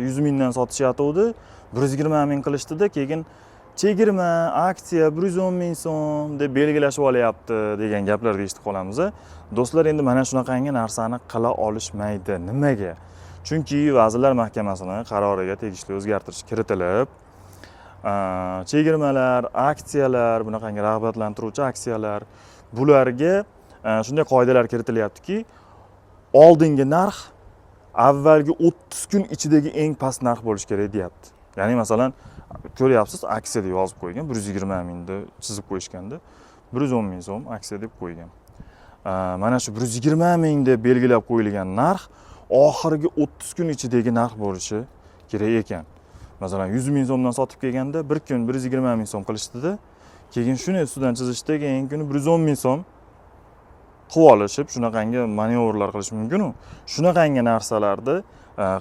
100 mingdan sotishyotgandi, 120 ming qilishdida, keyin chegirma, aksiya, 110 ming so'm deb belgilashib olyapti degan gaplarni eshitib qolamiz. Do'stlar, endi mana shunaqangi narsani qila olishmaydi. Nimaga? Chunki Vazirlar Mahkamasini qaroriga tegishli o'zgartirish kiritilib, chegirmalar, aksiyalar, bunaqangi rag'batlantiruvchi aksiyalar, bularga shunday qoidalar kiritilyaptiki, oldingi narx avvalgi 30 kun ichidagi eng past narx bo'lishi kerak deyapti. Ya'ni, masalan, ko'ryapsiz, aksiya deb yozib qo'ygan, 120 mingni chizib qo'yishganda 110 ming so'm aksiya deb qo'ygan. Mana shu 120 ming deb belgilab qo'yilgan narx oxirgi 30 kun ichidagi narx bo'lishi kerak ekan. Masalan, 100 ming so'mdan sotib kelganda bir kun 120 ming so'm qilishdida, keyin shuni ustidan chizishdi, keyingi kuni 110 ming so'm qilib olishib, shunaqangi manyovrlar qilish mumkinu. Shunaqangi narsalarni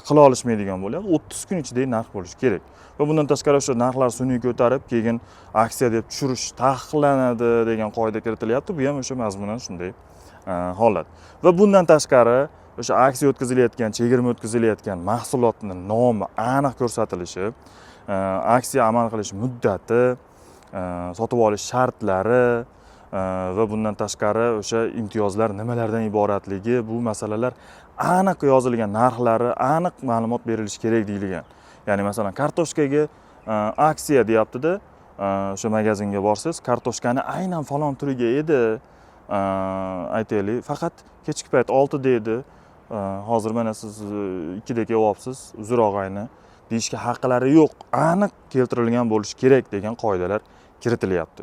qila olishmaydigan bo'lyapti. 30 kun ichidagi narx bo'lishi kerak. Va bundan tashqari, o'sha narxlar sun'iy ko'tarib, keyin aksiya deb tushirish taqiqlanadi degan qoida kiritilyapti. Bu ham o'sha mazmunan shunday holat. Va bundan tashqari, o'sha aksiya o'tkazilayotgan, chegirma o'tkazilayotgan mahsulotni nomi aniq ko'rsatilishi, aksiya amal qilish muddati, sotib olish shartlari va bundan tashqari o'sha imtiyozlar nimalardan iboratligi, bu masalalar aniq yozilgan, narxlari aniq ma'lumot berilishi kerak deyilgan. Ya'ni, masalan, kartoshkaga aksiya deyaptida, o'sha magazinga borsangiz, kartoshkani aynan falon turiga edi, aytaylik, faqat kechki payt 6da edi, hozir mana siz 2da kelyapsiz, uzr, og'ayni, deyishga haqlari yo'q, aniq keltirilgan bo'lishi kerak degan qoidalar kiritilyapti.